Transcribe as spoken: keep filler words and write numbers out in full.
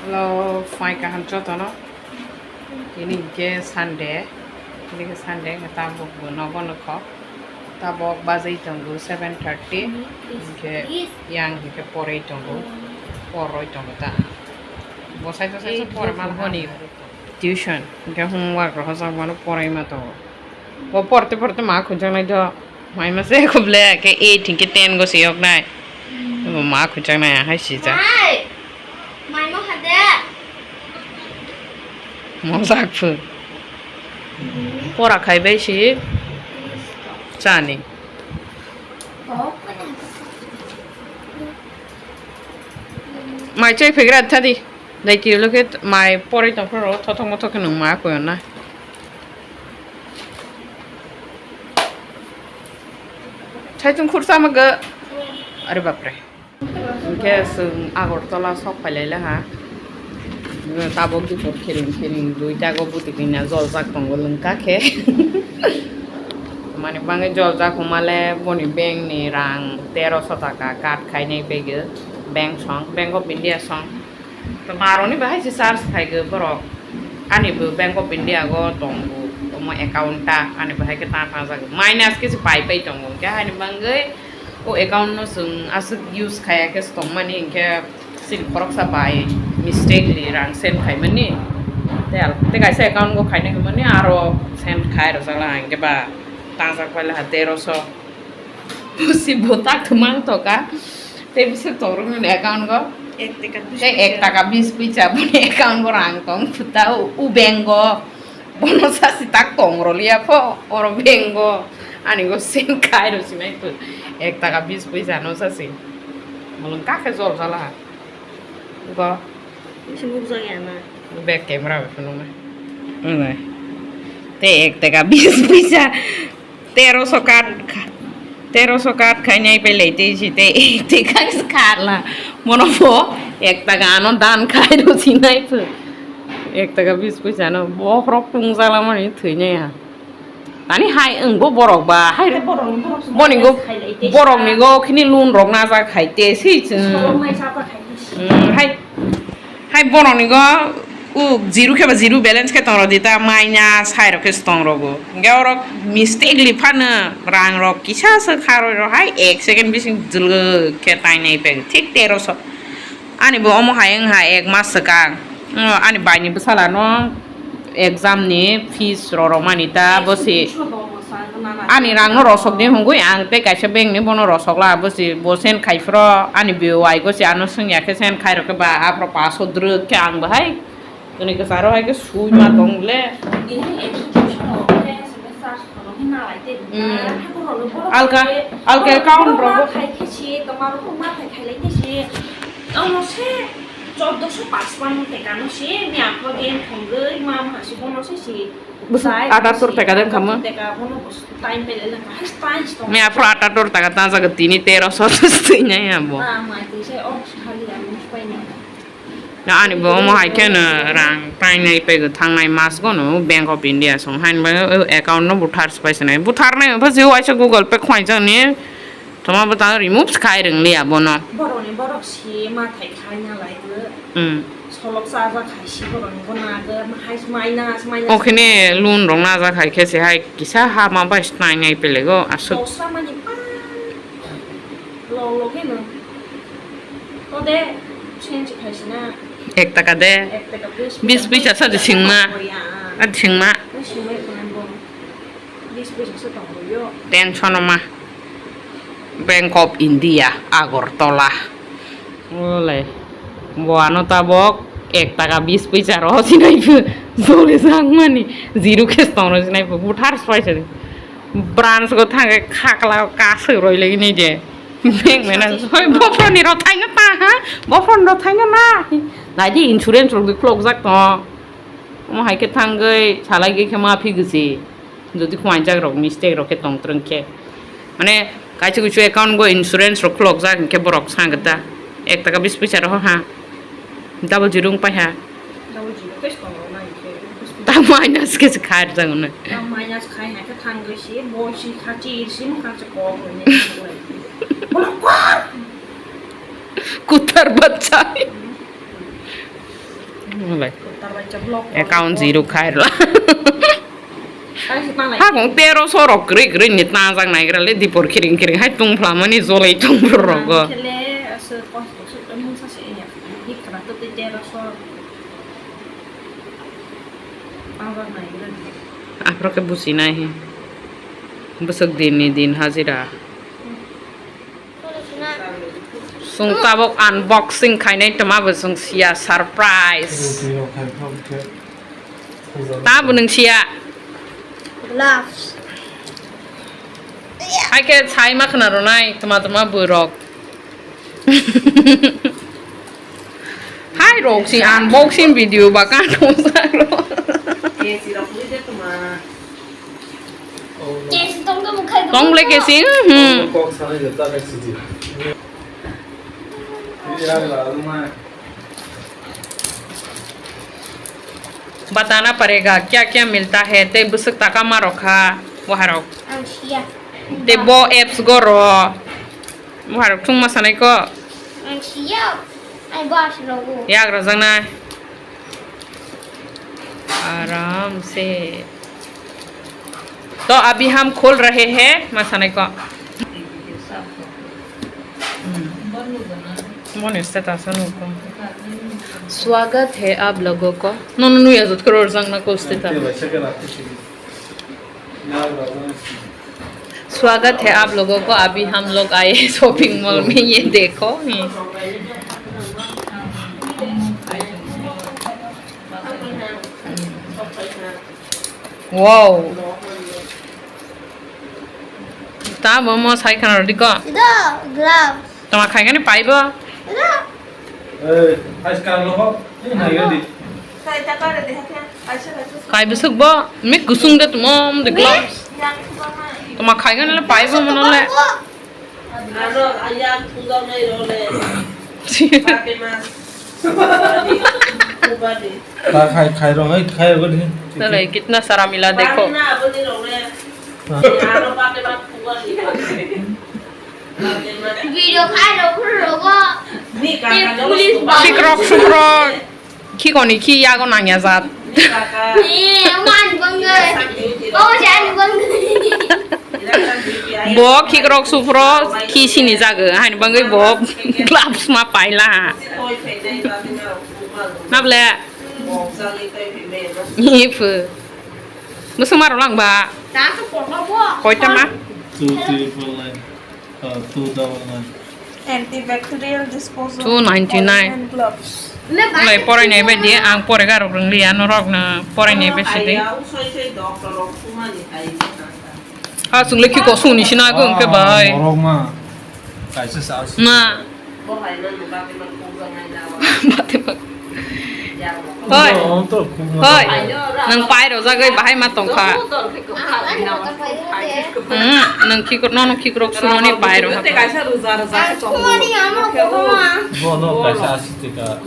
Hello, phai kaham jotono. Tini hwnkhe Sunday, tini khe Sunday, hwnkhe tabuk bo nogo nukho. Tabuk bajai tongo seven thirty, hwnkhe yang hwnkhe poroi tongo, poroi tongo ta. Bo saijo saijo poroi mano hwnwi tuition, hwnkhe homework rok hojak mano poroi ma tongo. Bo porte porte ma khunjaknai do. Mai ma se khuble ke eight hingke ten go se yok nai. Bo ma khunjaknai ahai sijak. Mai. Mai mo hade. Mojak phu. Pora khai bai si chani. Mai chai phegra thadi. Dai kilo khe mai poroi tong phro thothok mothok khe nung ma koyo na. Saichung khursa maga. Are bapre. Hwnkhe chwng Agartala sok phailai laha. Tabuk dipor khiring khiring duita go buti kina joljak tongo lwngka khe. Mani bangwi joljak humale boni bank ni rang teroso taka cut khainai bego bank song, Bank of India song. Baroni bahai se charge khaigwi borok. Ani bo Bank of India go tongo, omo account ta ani bahai khe ta tangjak minus khe se pai pai tongo. Hwnkhe haini bangwi o account no chwng aswk use khaya khe se tongmani, hwnkhe chini khoroksa bai mistakenly rang send khaimani. Tei al-, tei kaisa account go khaina hwnmani aro send khai rwjak laha, hwnkhe ba tangjak pai laha teroso. Pusi bo tak thumang toka. Tei bisi torok ni account go. Ek taka bis Tei ek taka bis puisa boni account go rang tong puta u, u bank go. Bono sasi tak tong roliya pho oro bank go. Ani go send khai ro sinai phu. Ek taka bis puisa no sasi. Mulung kakhe jol jala. Go. Bisi nuk jagya na. Back camera bai phunuknai. Wngwi. Tei ek taka bis puisa. Teroso cut kha-, teroso cut khainai pele tei si tei ek taka kharla. Mono bo ek taka ano dan khai ro sinai phu. Ek taka bis puisa no bohrok tungjalamani thwinai ha. Tani hai wng bo borok ba hai Hai borok ni borok boni go khailai tei borok ni go khini loan rok najak hai te si chwng. Solomai chapa khai tei si. Hmm, hai Hai borok ni go u zero khe ba zero balance khe tong rok di ta minus hai rok khe se tong rok o. Hingke oro mistakenly phano rang rok kisa se kha roi rok hai ek second bising jwlwk khe tainai pek thik teroso. Ani bo omo hai wng hai ek mas swkang. Ani bai ni bwsala no exam ni fees rorok mani ta bo se. Ani rang no rosok di hungui ang tei kaisa bank ni bono rosok la bo se bo send khai phro ani B O I go se ano swngya khe send khai rok khe ba aphro paso drwk khe ang bo hai tini kwcharo hai khe sui ma tong le. Alka alka account rogo. Ono se choddoso pachpanno teka no se mi akho game thongwi ma ma se bono se si. Bwswk atattor taka den kamo. Time pele lang ka, time stop. Me afro atattor taka ta jaga tini teroso twi nai abo. Ah, mai twi se ok hali ang paina. Na ani bo omo hai khe no rang painai pego thangnai mas gono Bank of India song hain ba account no buthar spai sanai. Buthar nai pha jio aisa Google Pay khwai jani. Toma bo tang remove khai rwng liya bono. Borok ni borok si ma thai khai na lai bo. Hmm. Solok chaja khai si borok ni bo na ga ma hai mai na mai na. Okhene loan rok najak hai khe se hai kisa ha ma bai snai nai pelego aswk. Sok sa mani pa. Lo lo ke no. To de change khai si na. Ek taka de. Ek taka bis. Bis puisa sa de singma. Oh, ya. Ad singma. Singma ko nan bo. Tension ma. Bank of India, Agartala. Ole. Bo ano tabok ek taka bis puisa ro sinai phu. Jole jang mani. Zero cash tong ro sinai phu. Buthar spai se. Branch go thang khe khakla kasui roi legi ni je. Bank manager. Hoi, bophron ni ro thaino ta ha? Bophron ro thaino na? Nai di insurance rok di khulok jak to. Omo hai khe thangwi salai gwi khe ma phi gwi se. Jodi khuainjak rok mistake rok khe tong twrwng khe, mane kaisa kuisu account go insurance rok khulokjak hinkhe borok sa gata ek taka bis puisa roho ha double zero wng pai ha. Double zero khe song rok nang khe. Ta minus khe se kha rwjak hwnwi. Ta minus khai hai khe thangwi se boi se kha chir se mokang se kok hwnwi. Kutar bachai. Wngkhe account zero khairwla. Hakung tero sorok kwrwi kwrwi ni tangjak naigra le dipor kiring kiring hai tungphlamani jolai tungphru rogo. Aphro khe businai he. Bwswk din ni din hajira. Chwng tabuk unboxing khainai tongma bo chwng siya, surprise. Tabo nwng siya. Gloves. Hai khe sai ma khna rwnai tma tma borok. Hai rok si unboxing video ba ka thong sa ro. Tong le kesi, hmm. Batana parega kya kya milta hai, tei bwswk taka ma rokha waharok. Tei bo apps goro waharok thung ma sanai ko. Yagra janai. Aram se. To abhi hum khol rahe hai, ma sanai ko. Hmm. Moni status ano ko. Swagat hai aap logo ko. No, no, no, ya jat karo jang na ko status. स्वागत है आप लोगों को, अभी हम लोग आए shopping mall में, ये देखो। Wow. Ta bo mo sai khana rodi ko. Ida, gloves. Tama khai gani paibo. Ida. Eh, ice cream lo ho. Ni nai gadi. Kai bwswk bo, mik kusung de tamo, de gloves. Tama khai gani le paibo mono le. Ta khai, khai rong, hai, khai rong, hai. Tale, kitna sara mila dekho. Video khai rok, rogo. Police ba. Sikrok, sukrok. Khikoni khi yago nangya jat. Eh, man bangwi. Oh, jan bangwi. Bo khikrok sukrok khi sini jago. Haini bangwi bo gloves ma paila. Nable. Iphu. Musu maro lang ba. Koita ma? Two three four nine. Uh, two double nine. Antibacterial disposal. Two ninety nine. Oil and gloves. Lai porainai bai di, ang porega rok rwng liya, norok no porainai bai si di. Ha, chwng le khi kosong ni sina go hwnkhe bai. Norok ma. Kaisa sa. Na. Bate bak. Hoi. Hoi. Nang pai rojagwi bahai ma tongkha. Hmm, nang khikor, nono khikrok sunoni pai rojak. Bo no kaisa asi tika.